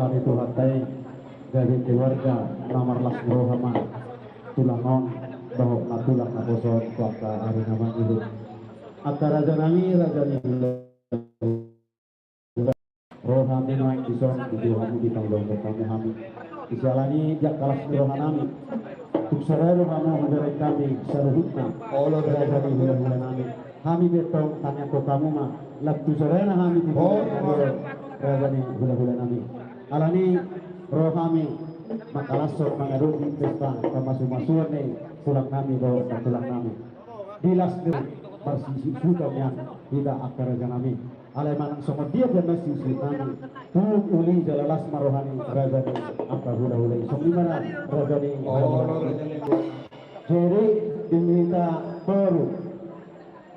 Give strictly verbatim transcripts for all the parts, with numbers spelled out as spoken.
Tuhanta i, gabe keluarga na marlas ni roha ma tulang on dohot na tulang naposo on tu angka ari na mangihut. Angka raja nami, raja ni hula-hula, ro hami nuaeng dison, diboto hamu, dipangidohon hamu hami. Siala ni i, di angka las ni roha nami, tung sore ro hamu hubereng hami saluhutna, olo, raja ni hula-hula nami. Hami pe tong tangiangkon hamu ma, lam tu sorena hami di, olo, raja ni hula-hula nami. Ala ni i ro hami mangkalashon, mangadopi pesta pamasu-masuon ni tulang nami dohot tulang nami. Di las ni roha, marsisuhuton nian hita angka raja nami. Alai manang songon dia pe ma sisuhut nami, tung uli jala las ma roha ni raja ni angka hula-hula i. Songon i ma, raja ni hula-hula nami. Jadi di hita boru,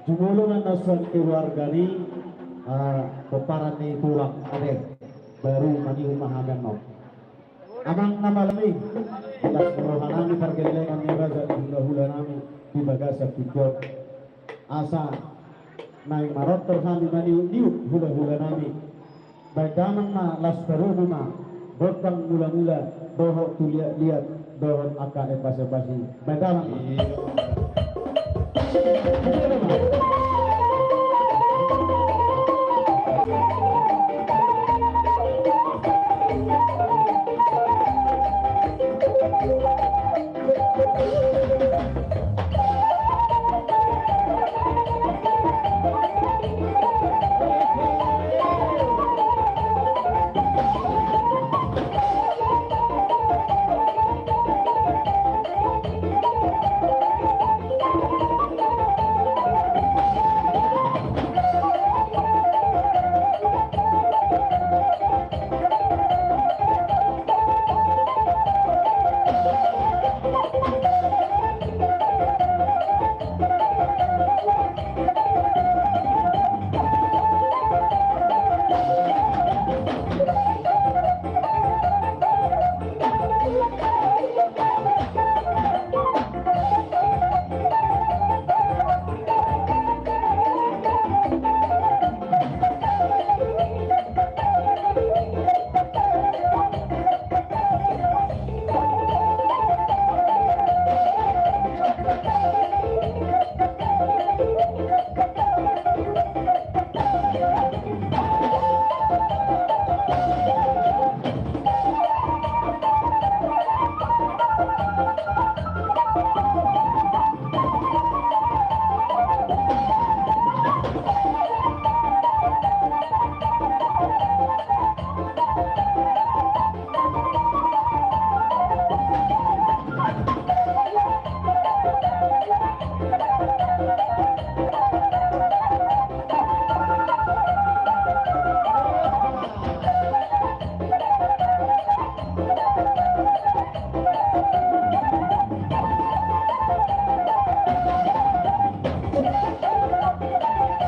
jumolo ma na songon keluarga ni, ah, pomparan ni tulang, ate, baru mangihut ma hami annon. Amang na malim i, di las ni roha nami pargellengon ni raja ni hula-hula nami di bagasan tingki on. Asa naeng manortor hami maniut-niut hula-hula nami. Baen damang ma, laos parubu ma gondang mula-mula dohot tu liat-liat dohot angka embas-embas i. Baen damang ma.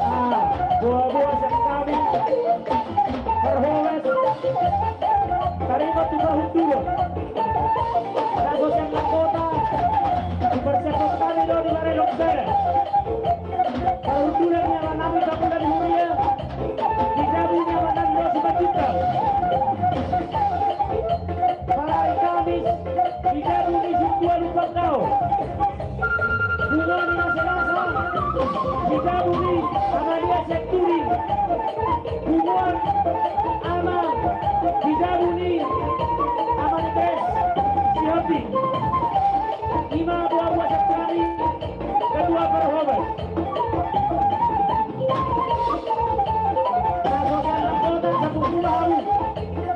Ah, boa-boa sian hami, parhobas, taringot tu parhundulon. Laos sian anggota, diparsiaphon hami do di Barelok Sere. Parhundulon ni amanami Sapulo di Huria, di jabu ni amanami Simanjuntak. Parari Kamis, di jabu ni Sintua Lumban Dao. Punguan ni na Selasa, di jabu ni Amalia Sianturi. Punguan ama, di jabu ni ama ni Grace Sihombing. I ma boa-boa sian hami, ketua parhobas. Laos sian anggota, sapupu ma hamu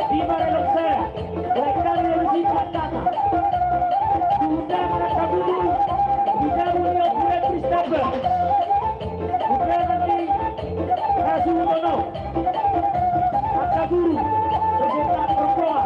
di Barelok Sere. Baen hami ulos ni sipandata tu undangan angka guru, di jabu ni Ompu Lepris Tambak. Undangan ni hasuhuton on, angka guru, peserta perkoa.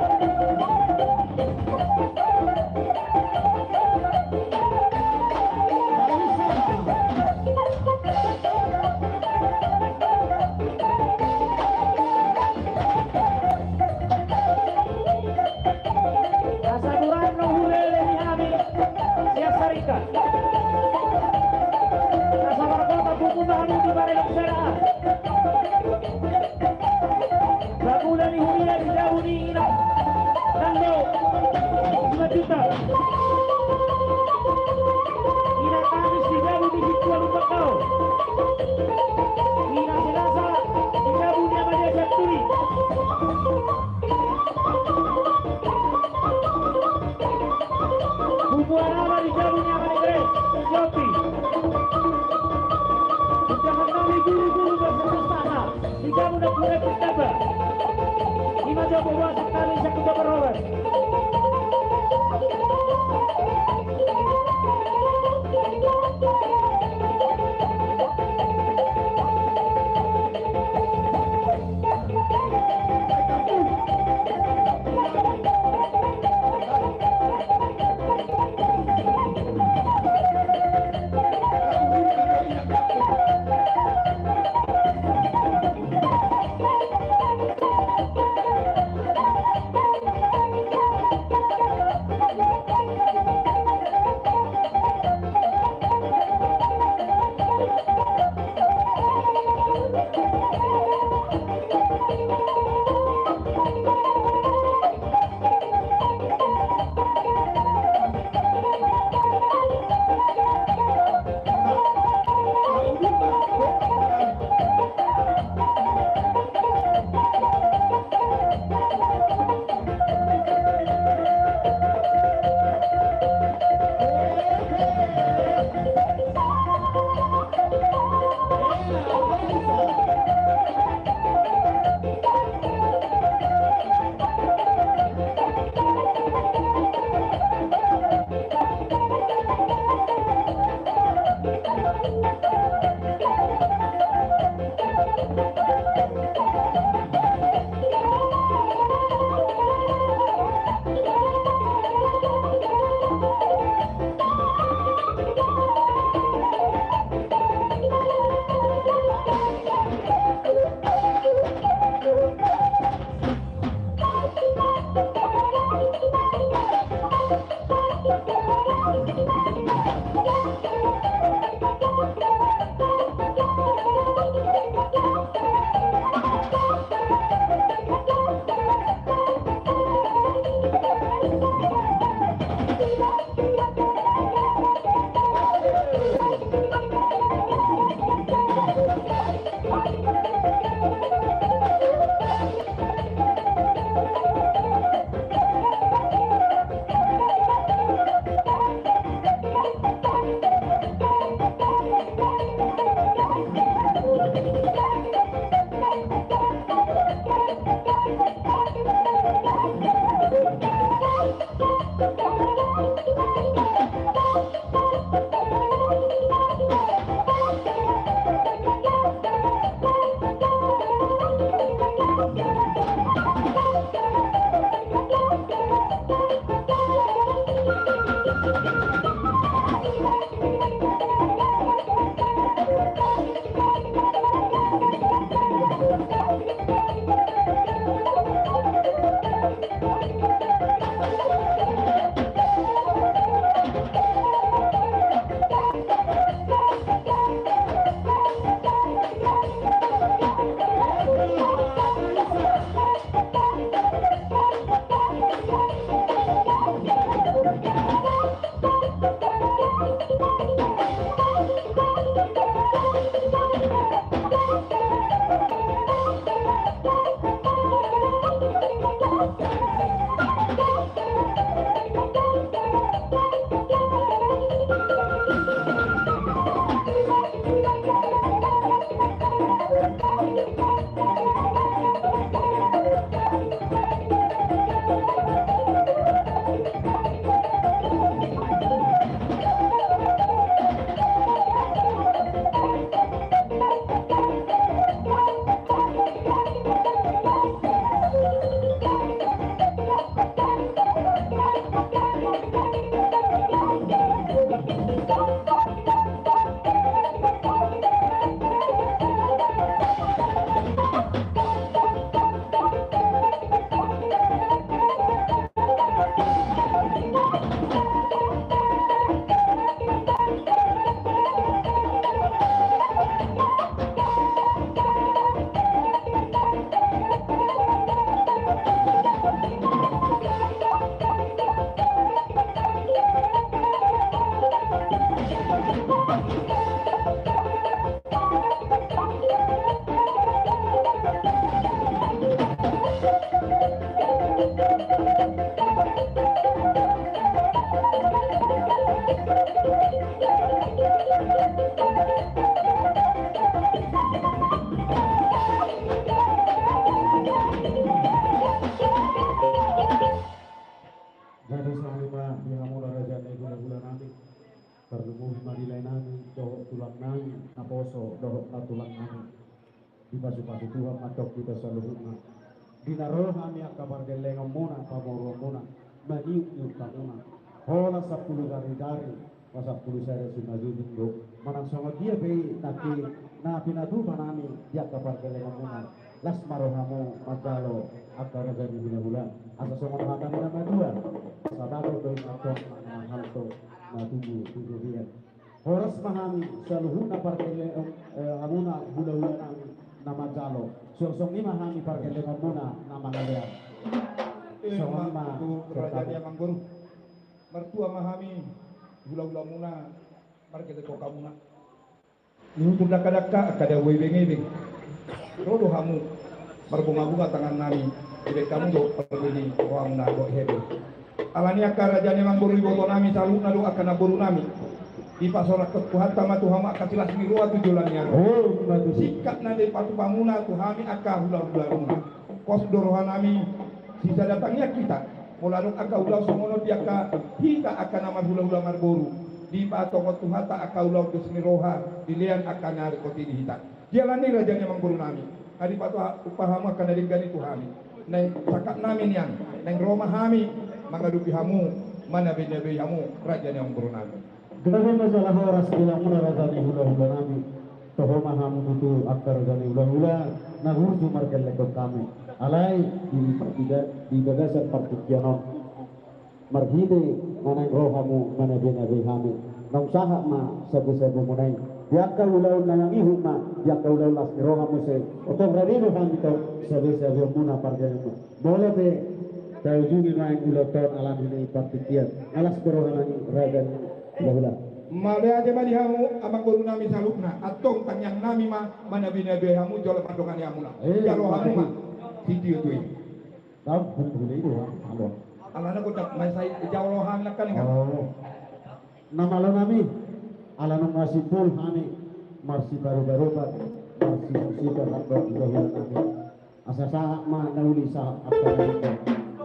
Ma di hamu na raja ni hulahula nami, tarlumobi ma di lae nami dohot tulang nami naposo dohot nantulang nami. Dipasupasu Tuhan ma antong hita saluhutna. Di na ro hami angka pargellengonmuna, pamoruonmuna, maniukniuk hamuna. Holan sampulu jari-jari, pasampulu sada simanjujung do. Manang songon dia pe nangkin na pinatupa nami di angka pargellengonmuna, las ma rohamu manjalo angka raja ni hulahula. Asa songon hata ni na madua, sabaton do i antong na mahalto na tubu tu robean. Horas ma hami saluhutna pargellengon, eh, hamuna hulahula nami na manjalo. Songon i ma hami pargellengonmuna na mangalean. Eh, songon i ma, ma tu raja ni amangboru. Martua ma hami hulahulamuna, margellengon hamuna. Ni utur dakdadak, angka dabu ebeng-ebeng. Ro do hamu, marbungabunga tangan nami, dibahen hamu do parbue ni rohamuna dohot hebe. Alani angka raja ni amangboru, iboto nami saluhutna dohot angka namboru nami, dipasaorhon Tuhanta ma tu hamu angka silas ni roha tu joloan ni ari on. Oh, ima tutu. Singkat na dipatupamuna tu hami angka hulahulamuna. Pos do roha nami, sisada tangiang hita. Molo adong angka ulaon songon on di angka hita angka na marhulahula marboru, dipatongon Tuhanta angka ulaon dos ni roha, dilean angka na ringkot i di hita. Jala ni raja ni amangboru nami, nga dipatupa hamu angka na denggan i tu hami. Naeng sangkap nami nian, naeng ro ma hami mangadopi hamu, manabe-nabe hamu raja ni amangboru nami. Gabe ma jala horas di hamuna raja ni hulahula nami. Toho ma hamu tutu angka raja ni hulahula na burju margellengon hami. Alai di, di, di bagasan partingkian on, marhite na naeng ro hamu manabe-nabe hami, naung sahat ma sabe-sabemuna i. Di angka ulaon na mangihut ma, di angka ulaon las ni roha muse, otong rade do hami tu sabe-sabeonmuna pargellengonmuna. Molo pe taujungi nuaeng ulaonta on alani ni partingkian, nga las be roha nami raja ni hulahula. Mauliate ma di hamu amangboru nami saluhutna, antong tangiang nami ma manabe-nabe hamu jala mandongani hamuna. Eh, jalo hamu ma. Sitio tu i. Tahu, betul itu, Bang. Halo. Alana kocak, mai sai jalo hami nangkaning. Oh. Na malo nami, ala nunga simpul hami marsiparu-paruan, marsiparu-paruan, marsiparu-paruan nami. Asa sahat ma na uli sahat angka na uli.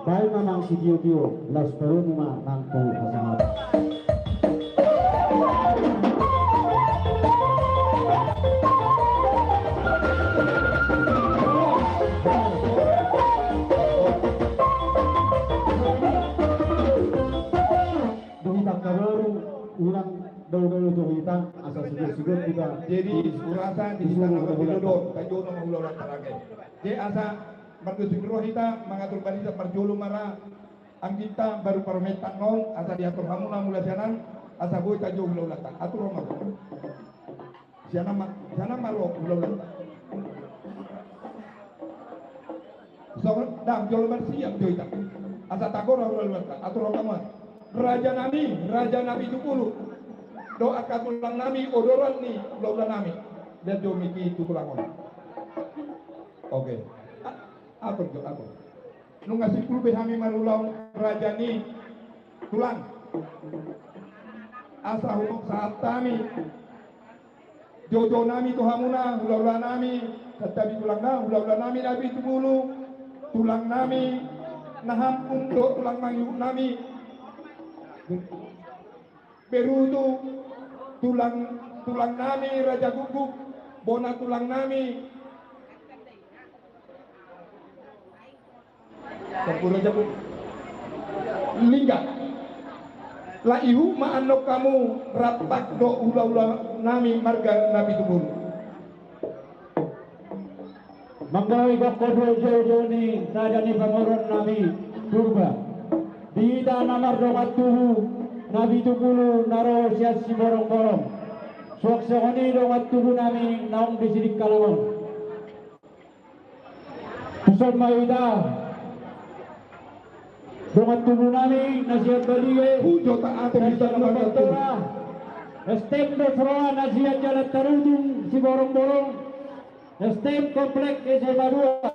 Baen ma nang sitio-tio, laos parumu ma nang tu hasahatan. Di hita angka boru, unang dao-dao jo hita, asa sigot-sigot hita. Jadi, urasa di hita na marhulahula, tajono ma hulahula tarage. Jadi, asa mardos ni roha hita, mangatur barisan, parjolo ma ra angginta, baru parmetan on, asa diatur hamuna mula sian an, asa boi tajo hulahulanta. Atur ro ma. Sian an ma, sian an ma ro hulahulanta. Songon dang jolo marsiap jo hita. Asa tagora hulahulanta, atur ro ma. Raja nami, raja Napitupulu. Dohot angka tulang nami, odoran ni hulahula nami. Lihat jo miki tu tulang on. Oke. A-, atur jo, atur. Nunga simpul be hami marulaon raja ni tulang. Asa humok sahat hami. Joujou nami tu hamuna, hulahula nami, santabi tulang na, hulahula nami Napitupulu, tulang nami, na hampung dohot tulang mangihut nami. Berutu, tulang, tulang nami, raja gukguk, bona tulang nami. Sampulu jabu. Lingga. Laho ihut ma annon hamu rap dohot hulahula nami marga Napitupulu. Manggawi gokko do joujou ni raja ni pamoruon nami Purba. Di hita na mardongan tubu Napitupulu na ro sian Siborongborong. Suang songon i dongan tubu nami naung di Sidikalang on. Tuson ma hita dongan tubu nami na sian Balige, Pujo ta atur na sian hita na Lumbang Tora, S T M dos roa na sian Jalan Tarutung Siborongborong, S T M Komplek S M A dua.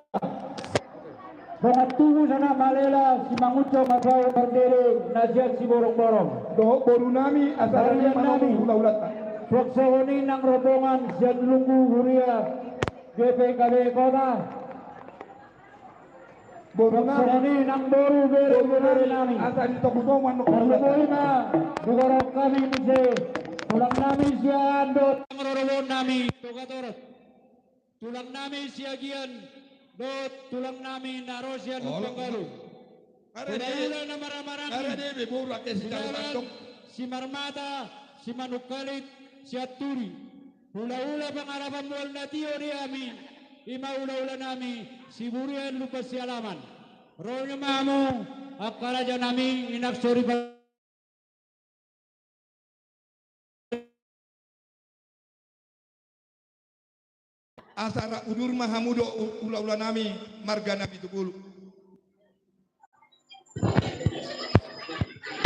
Dongan tubu Sanak Malela, Simangunjung Marpaung Pardede na sian Siborongborong. Dohot boru nami asa rade nami hulahulanta. Suang songon i nang rombongan sian Lunggu Huria G P K B Kota. Boru nami. Songon i nang boru, bere, boru nami. Asa di toku toku manuk. Tarlumobi ma di horong hami muse tulang nami sian dohot rorobot nami Togatorop. Tulang nami Siagian dohot tulang nami na ro sian Lumban Galuh. Hula-hula na marhahamaranggi. Simarmata, simanungkalit, sianturi. Hula-hula pangarapan mual na tio di hami, i ma hula-hula nami Siburian Lumban Sialaman. Ro ma hamu angka raja nami, inang soripada. Asa rap udur ma hamu dohot hula-hula nami marga Napitupulu.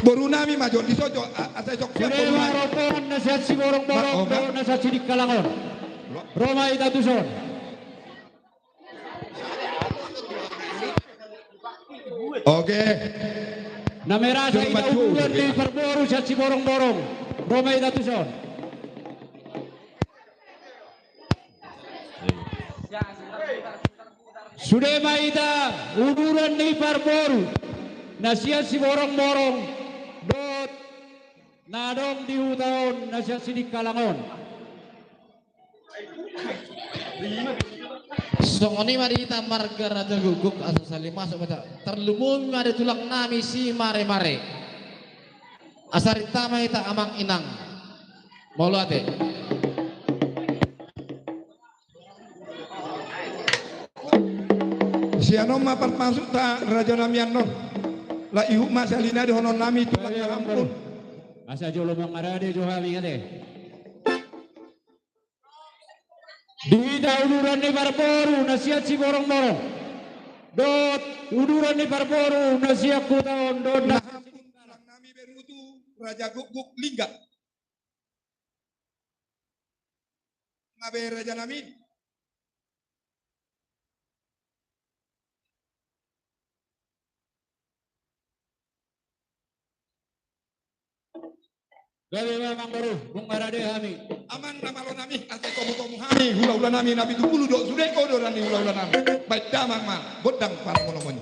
Boru nami ma jo dison jo, asa isok siap boru nami. Sude ma rombongan na sian Siborongborong dohot na sian Sidikalang on. Ro ma hita tuson. Oke. Na merasa hita uduran ni parboru sian Siborongborong. Ro ma hita tuson. Sude ma hita uduran ni parboru na sian Siborongborong dohot na adong di huta on na sian Sidikalang on. Songon i ma di hita marga Raja Guguk, asa sali masuk ma hita. Tarlumobi ma di tulang nami Simaremare. Asa rinta ma hita amang inang. Mauliate. Sian on ma parmasukta raja nami annon. Laho ihut ma sahali na dohonon nami tulang na hampun. Asa jolo mangarade jo hami ate. Di hita uduran ni parboru na sian Siborongborong dohot uduran ni parboru na sian huta on dohot na hampun tulang nami Berutu Raja Guguk Lingga. Nga be raja nami? Gabe ma amang boru, mangarade hami. Amang na malo nami, asa itomu-tomu hami hula-hula nami Napitupulu dohot sude, o do rani hula-hula nami. Baen damang ma gondang parlomolomo i.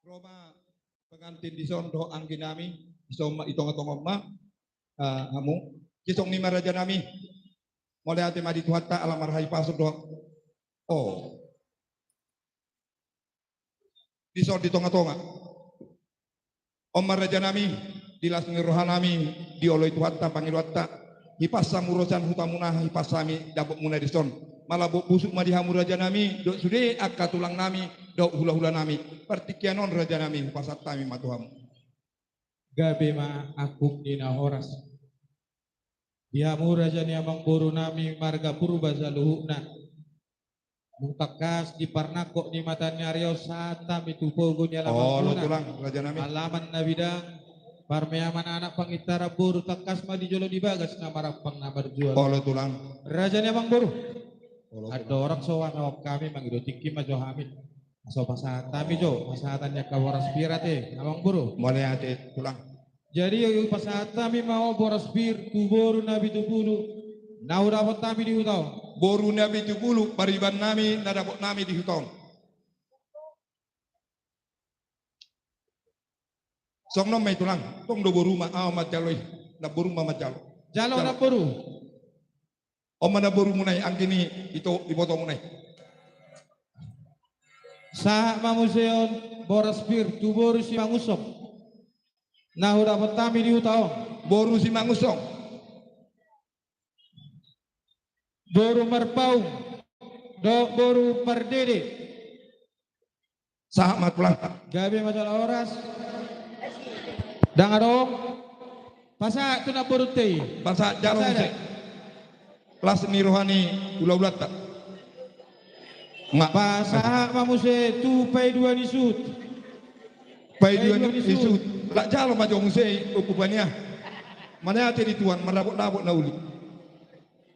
Ro ma pengantin dison dohot anggi nami, dison ma, di tonga-tonga on ma, ah, hamu. Dison ni ma raja nami. Mauliate ma di Tuhanta ala marhahipason dohot. Oh. Dison di tonga-tonga. On ma raja nami, di las ni roha nami, dioloi Tuhanta pangidoanta, hipas hamu ro sian hutamuna, hipas hami dapotmuna dison. Malambok busuk ma di hamu raja nami, dohot sude angka tulang nami, dohot hula-hula nami. Partingkian on raja nami, hupasahat hami ma tu hamu. Gabe ma angkup ni na horas. Di hamu raja ni amangboru nami marga Purba saluhutna. Dung tangkas di parnangkok ni mataniari on sahat hami tu pogu ni alamanmuna. Olo tulang, raja nami. Alaman na bidang, parmeaman anak, pangintaran boru, tangkas ma di jolo di bagas na marampang na marjual. Olo tulang. Raja ni amangboru. Olo tulang. Andorang so huanahon hami, mangido tingki ma jo hami. Asa hupasahat hami jo hasahatan ni angka boras pir ate, amangboru. Mauliate tulang. Jadi hupasahat hami ma on boras pir tu boru na pitupulu na hudapot hami di huta on. Boru na pitupulu pariban nami na dapot nami di huta on. Songon on ma i tulang, tong do boru ma, ahu manjalo i, namboru ma manjalo. Jalo. Jalo namboru. On ma namborumuna i, anggi ni ito, ibotomuna i. Sahat ma muse on boras pir tu boru Simangunsong na hudapot hami di huta on. Boru Simangunsong. Boru Marpaung dohot boru Pardede. Sahat ma tulang. Gabe ma jala horas. Ndang adong. Pasahat tu namborunta i. Pasahat jalo muse. Las ni roha ni hula-hulanta. Pasahat ma muse tu paidua ni suhut. Paidua ni suhut. Lak jalo ma jo muse i, umpamana. Mauliate di Tuhan, mardapot-dapot na uli.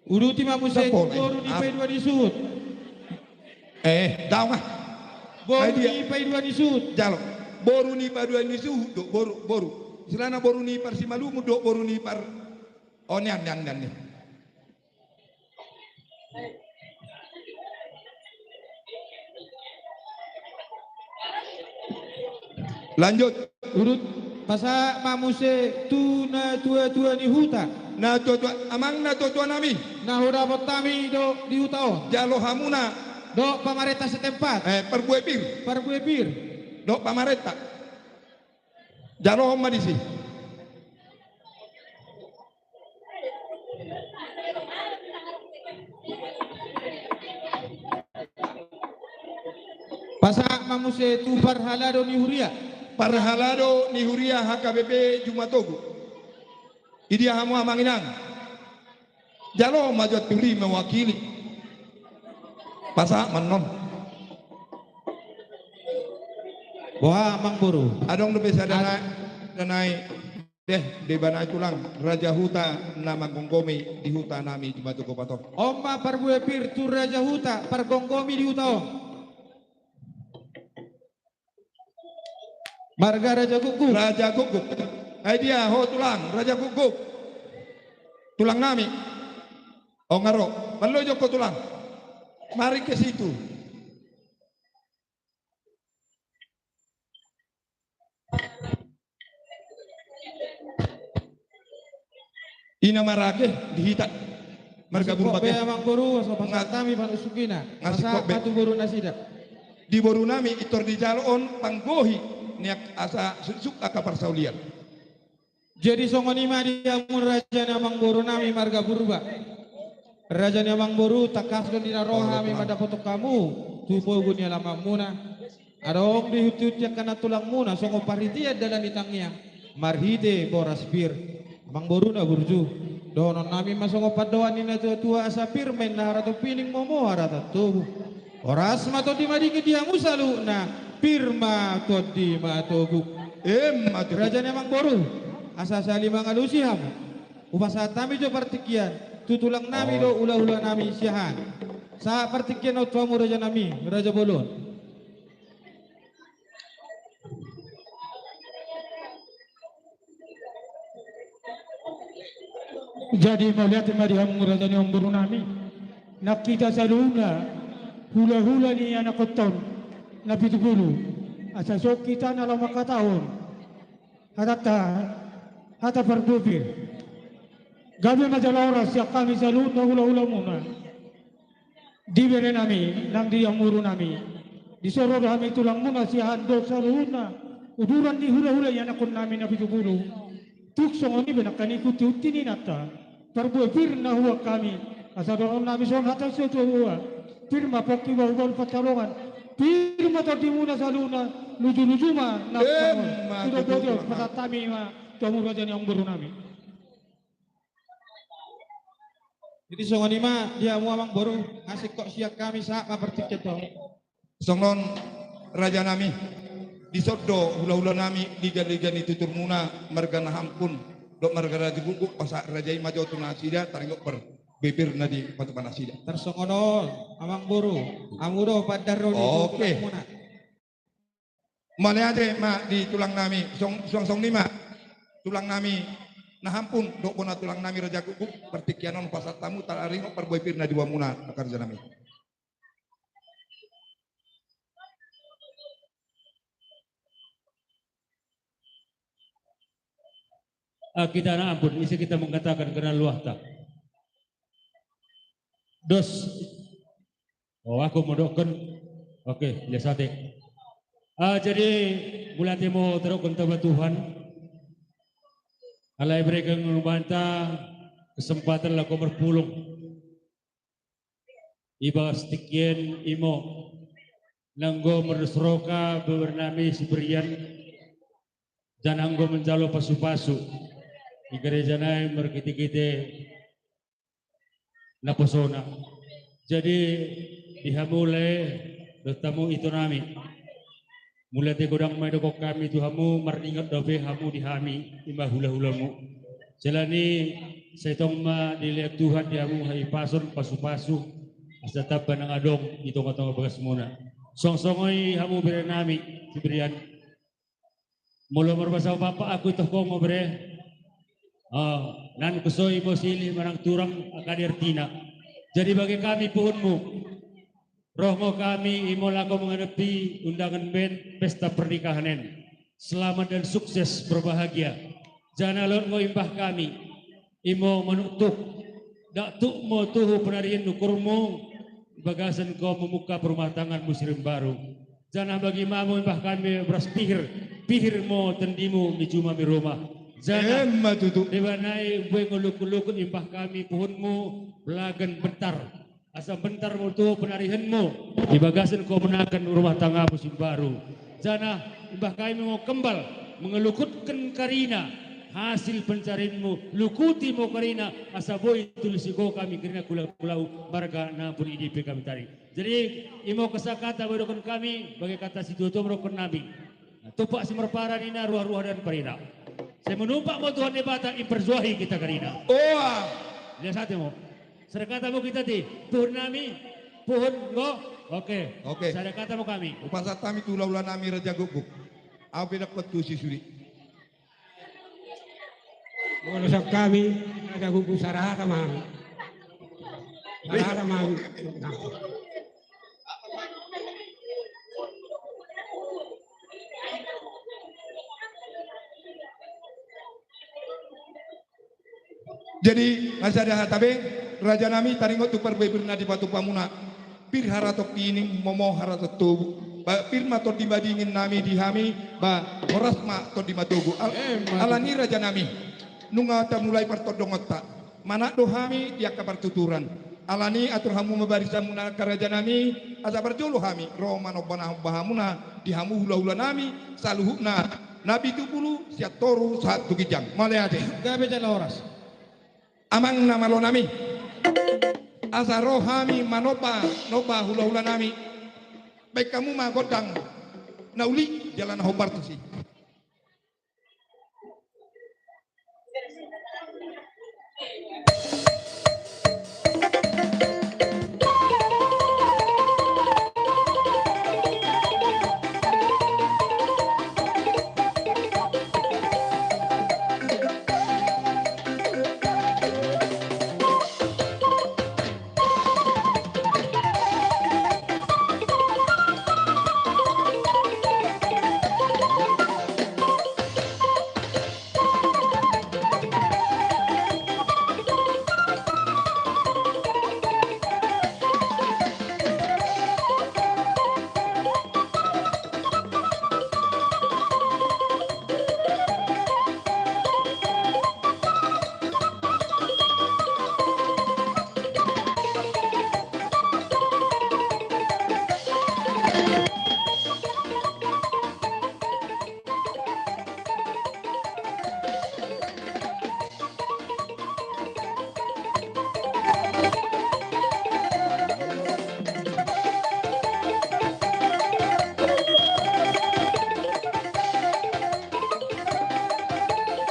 Uduti ma muse tu boru ni paidua ni suhut. Eh, daong ah. Boru ni paidua ni suhut. Jalo. Boru ni paidua ni suhut do, boru, boru. Istilahna boru ni parsimalungun do, boru ni par. Oh, nian, nian, nian, nian. Lanjut. Urut, pasahat ma muse tu na tua-tua ni huta. Na tua-tua, amang na tua-tua nami. Na hudapot hami do di huta on. Jalo hamuna. Dohot pamarenta setempat. Eh, parbue pir. Parbue pir. Dohot pamarenta. Jalo ma disi. Pasahat ma muse tu parhalado ni huria. Parhalado ni huria H K B P Jumatogu. Idia hamu amang inang? Jalo ma jo tuli mewakili. Pasahat ma annon. Boha amang boru? Adong dope sada nai, sada nai. Deh, deba nai tulang, raja huta na manggomgomi di huta nami di Batu Kopator. On ma parbue pir tu raja huta pargomgomi di huta on. Marga Raja Gukguk. Raja Gukguk. Ai dia ho tulang, Raja Gukguk. Tulang nami. Ongaro, mallo joko tulang. Mari ke situ. Ina marage di hita. Marga Purba be. Amang boru, so pasal kami panusukina. Ngasik kok be. Satu boru nasida. Di boru nami itor di jalo on panggohi niak asa suksuk aka parsaulian. Jadi songon i ma di hamu raja ni amang boru nami marga Purba. Raja ni amang boru, tangkas do di na roha nami mandapothon hamu tu pogu ni alamanmuna. Adong di huti-huti angka na tulangmuna songon parhitean dalan ni tangiang marhite boras pir. Amang boru na burju, dohonon nami ma songon pandohan ni na tua-tua asa pir ma inna harato pining momo harata tobu. Horas ma tondi madingin di hamu saluhutna, pir ma tondi matogu. Emma tutu. Raja ni amang boru, asa sahali mangalusi hamu, hupasahat hami jo partingkian tu tulang nami dohot hula-hula nami siahaan. Sahat partingkian on tu hamu raja nami, raja bolon. Jadi mauliate ma di hamu raja ni amang boru nami. Nang hita saluhutna hula-hula ni anakhonta on na pitu pulu, asa songon hita na laho mangkatahon hatanta, hata parbue pir. Gabe ma jala horas sian hami saluhutna hula-hulamuna. Di bere nami nang di amangboru nami, dison ro do hami tulangmuna siahaan dohot saluhutna uduran ni hula-hula ianakhon nami na pitu pulu. Tung songon i be nangkin i hunti-hunti ni inanta, parbue pir na huboan hami. Asa dohonon nami songon hata ni situa-tua: Pir ma pongki, bahu-bahu pansalongan, pir ma tondimuna saluhutna, luju-luju ma na. Emma tutu. Pasahat hami ma tu hamu raja ni amangboru nami. Jadi songon i ma di hamu amang boru, ngasik kok sian hami, sahat ma partingkian on. Songon on raja nami, dison do hula-hula nami, liga-liga ni tuturmuna marga Nahampun dohot marga Raja Gukguk, pasahat raja i ma jo tu nasida taringot parbue pir na dipatupa nasida. Tarsongon on amang boru, hamu do pandarhon ni tuturmuna. Oke. Mauliate ma di tulang nami, suang, suang songon i ma tulang nami Nahampun dohot bona tulang nami Raja Gukguk, partingkian on pasahat hamu taringot parbue pir na diboanmuna, raja nami. Ah, kita Nahampun, ise kita mengatakan karena luahta. Dos. Oh, aku mau dokken. Oke, biasa te. Ah, jadi mauliate ma tadokken taba Tuhan. Alai bereken Amanta kesempatan laho marpulung. Ibagas tingki on imo, nanggo mardos roha bere nami si Brian, janah anggo manjalo pasu-pasu di gereja nai marhite-hite naposona. Jadi di hamu lae dohot hamu ito nami, mauliate godang ma didokkon hami tu hamu, marningot dope hamu di hami, i ma hula-hulamu. Jala ni sai tong ma dilehon Tuhan di hamu hahipason, pasu-pasu, asa tamba nang adong di tonga-tonga bagasmuna. Suang songon i hamu bere nami si Brian. Molo marbahasa Batak, aku itohon ho bere. Ah, naeng husohot imo silih manang turang, angka artina. Jadi bagi kami puhunmu, ro ma hami imo laho mangadopi undangan band pesta pernikahan on. Selamat dan sukses berbahagia. Janah lot ma imbah hami imo manuktuk, ndang tuk ma tuhu penarian ni ukurmu di bagasan ho membuka perumah tanggamu si rimbaru. Janah bagi ma hamu imbah hami boras pihir, pihir ma tondimu mijumami rumah. Janah, emma tutu, deba nai bue ngoluk-ngoluk imbah hami puhunmu Belagan Bentar. Asa bentar ma tuhu penarianmu di bagasan ho menahan rumah tanggamu si rimbaru. Janah imbah hami mangkembal mengelukutkan karina hasil pencarianmu, lukuti ma karina, asa boi tulis i ho hami karina hulahulam marga na pun i di pe kami tari. Jadi, i ma kesepakatan boi dohonon hami, bagai hata situatua ma dohonon nami. Nah, tumpak simarpara ninna, ruaruadan parira. Sai manumpak ma Tuhan Debata, imparjuahi hita karina. Oa. Lihat saja mau. Sahat hata mau hita di, puhun nami, puhun, nggo. Oke. Oke. Sahat hata mau hami. Hupasahat hami tu hulahula nami Raja Gokgok. Au pe dapot tu si suri. Molo sian hami, Raja Gokgok, sahat hata ma hami. Sahat hata ma hami. Jadi, na sada hata be, raja nami, taringot tu parbue pir na dipatupa muna. Pir haraton pining, momo haraton tobu. Ba, pir ma tondi madingin nami di hami, ba, horas ma tondi matogu. Al-, eh, mantap. Alani raja nami, nunga tamulai partondongonta. Manat do hami di angka partuturan. Alani atur hamu ma barisan muna angka raja nami, asa parjolo hami, ro manomba na homba hamuna, di hamu hulahula nami, saluhutna, na pitu pulu, sian toru, sahat tu ginjang. Mauliate. Gabe jala horas. Amang na malo nami. Asa ro hami manomba, nomba hulahula nami. Baen hamu ma gondang na uli jala na hombar tusi.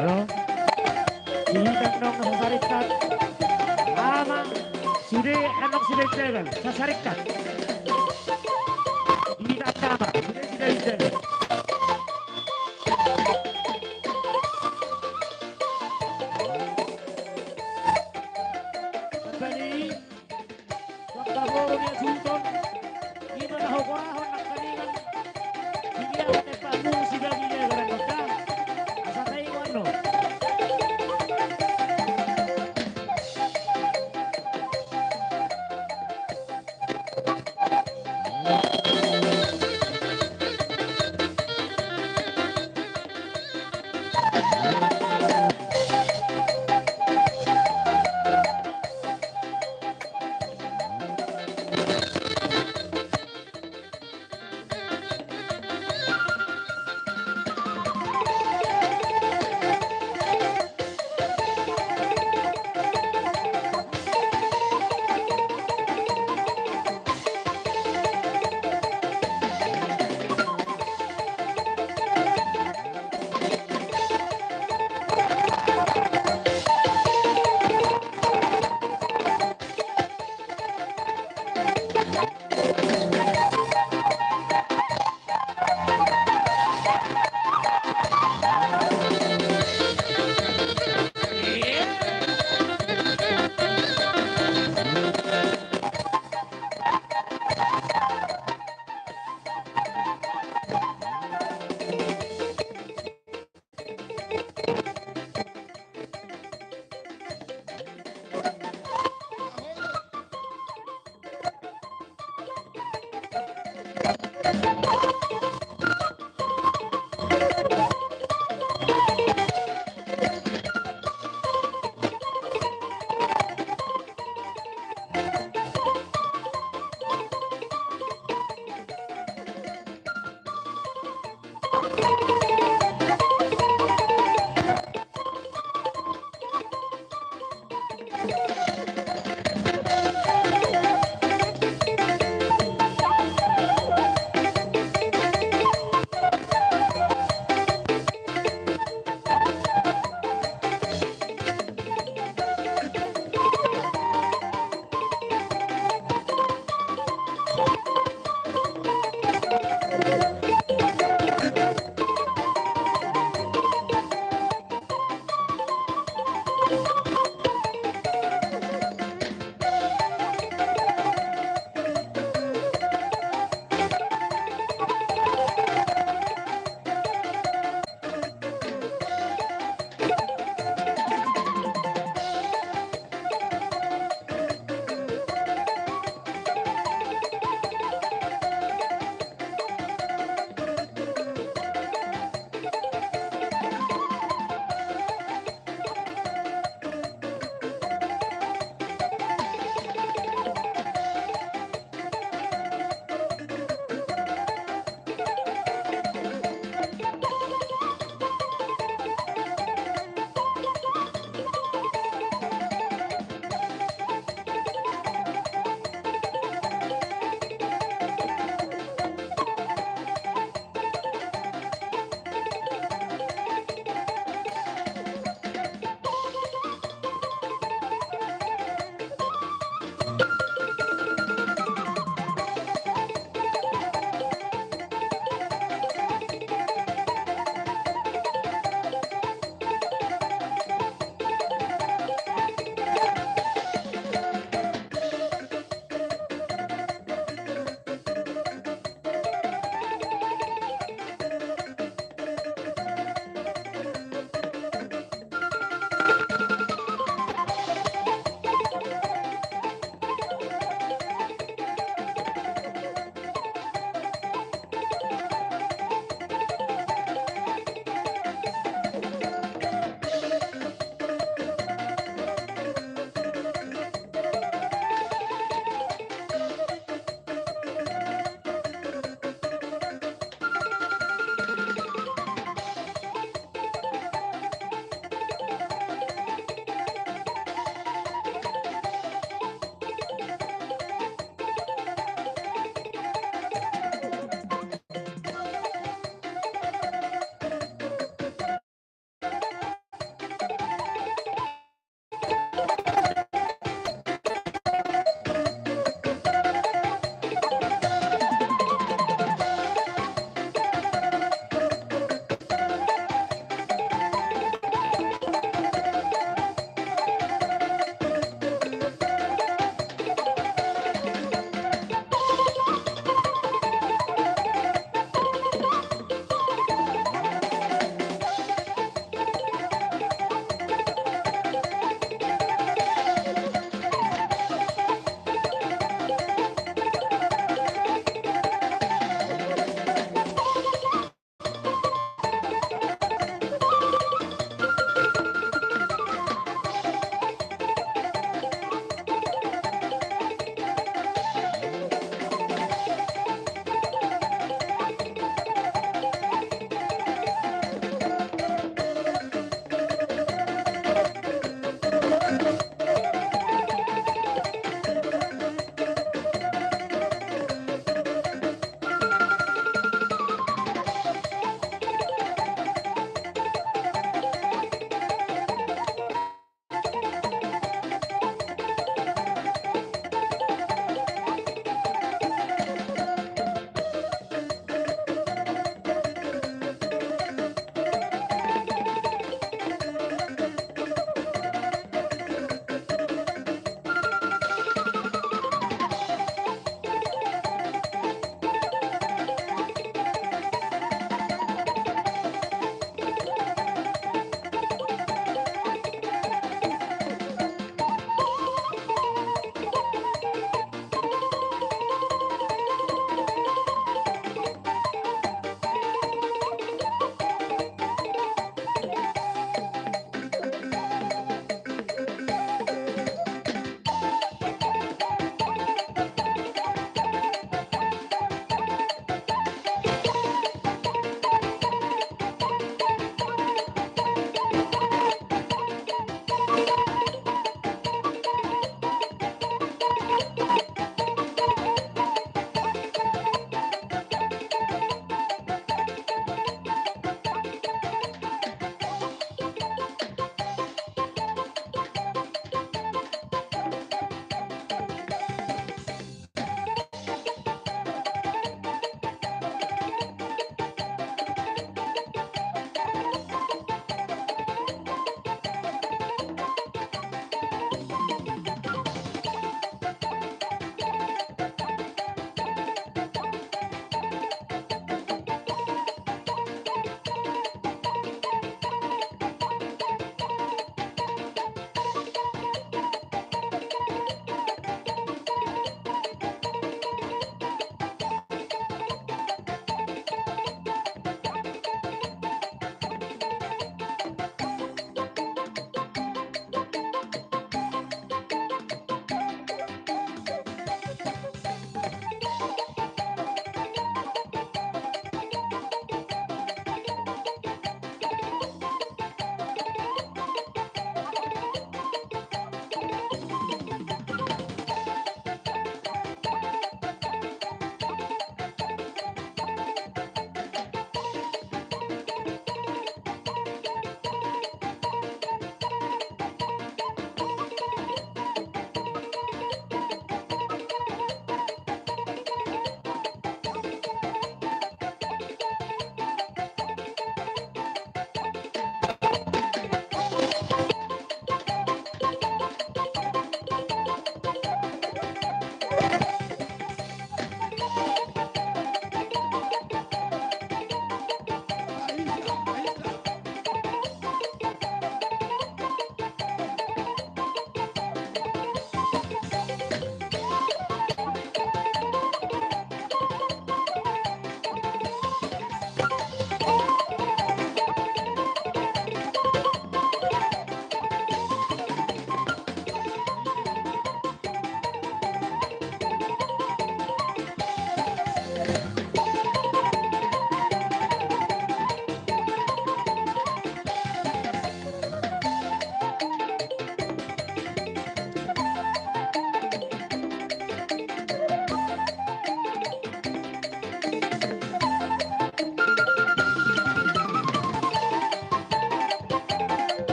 Halo? Di hita annon na sasaringkat. Amang, sude annon sude jagal, sasaringkat. Di hita annon, sude, sude jagal. Tadi, waktu boru dia sultan, ima na hokorahon nangkaningan, di dia tepa musi dagi dia garan maka, asa tai wano.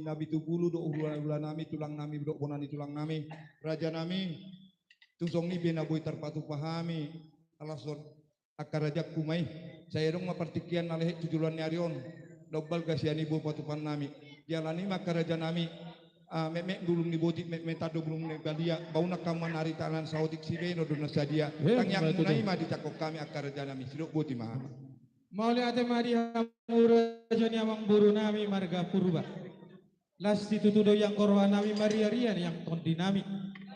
Nabitubulu dohot hulahula nami, tulang nami dohot bona ni tulang nami, raja nami. Tung songon i be na boi tarpatupa hami, ala songon angka rajaku ma i. Sai adong ma partingkian na lehet tu joloan ni ari on, ndang balga sian i boi patupaon nami. Jala nima angka raja nami, ah, metmet bulung ni botik, metmetan do bulung ni balian, baonan hamu ma nari tangan saotik, sibahenon do na sadia. Tangiangmuna i ma ditangkok hami angka raja nami, sidok boti ma. Mauliate ma di hamu raja ni amangboru nami marga Purba. Las situtu do ianggo roha nami, mariaria niang tondi nami.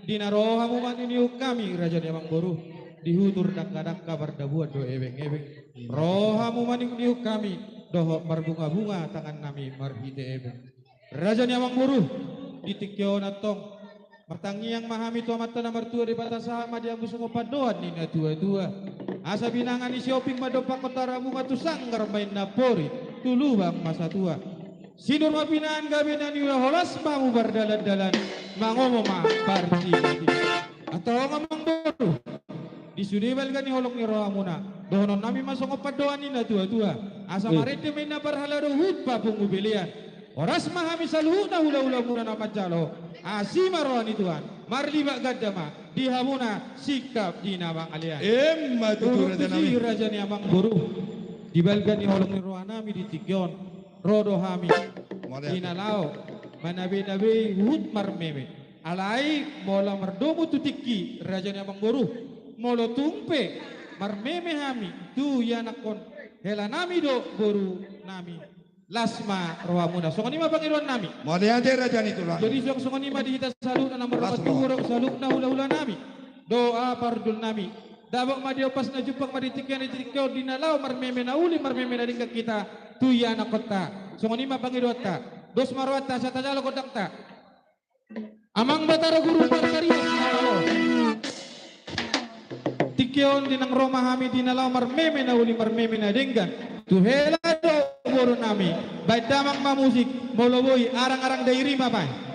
Di na ro hamu mangihuthon hami raja ni amangboru, di hutur dangkadangka pardabuan do ebeng-ebeng. Ro hamu mangihuthon hami dohot marbungabunga tangan nami marhite ebeng. Raja ni amangboru, di tingki on antong martangiang ma hami tu Amanta na martua Debata, sahat ma di hamu songon pandohan ni natuatua. Asa binanga ni Sihombing ma dompakhon tarabunga, tu sanggar ma inna pori, tu lubang ma satua. Sinur ma pinangan gabe na niula, horas ma hamu mardalandalan, mangomo ma partingkian. Antong amangboru, di sude balga ni holong ni rohamuna, dohonon nami ma songon pandohan ni natuatua. Asa marende ma inna parhalado, huhut ma pungu belean. Horas ma hami saluhutna hulahulamuna na manjalo, asi ma roha ni Tuhan, marlipat ganda ma di hamuna singkap di na mangalean. Emma tutu, raja nami. Raja ni amangboru, di balga ni holong ni roha nami di tingki on, ro do hami di na laho manabenabe huhut marmeme. Alai molo mardomu tu tingki, raja ni amangboru, molo tung pe marmeme hami tu ianakhon hela nami dohot boru nami, las ma rohamuna. Songon i ma pangidoan nami. Mauliate raja ni tulang. Jadi suang songon i ma di hita saluhutna na marroha tubu dohot saluhutna hulahula nami, dohot parhundul nami. Dapot ma di ompas na jumpang ma di tingki on, di tingki on, di na laho marmeme na uli, marmeme na denggan hita tu ianakhonta. Songon i ma pangidoanta. Dos ma rohanta, asa tajalo gondangta. Amang Batara Guru Parkarias na laho. Tingki on di na ro ma hami di na laho marmeme na uli, marmeme na denggan tu hela dohot boru nami. Baen damang ma musik, molo boi arang-arang Dairi ma baen.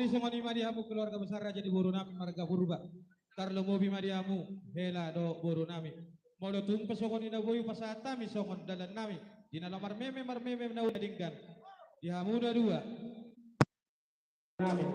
Songon i ma di hamu keluarga besar raja di boru nami marga Purba. Tarlumobi ma di hamu hela dohot boru nami. Molo tung pe songon i na boi hupasahat hami songon dalan nami di na laho marmeme marmeme na uli na denggan. Di hamu na dua. Nami.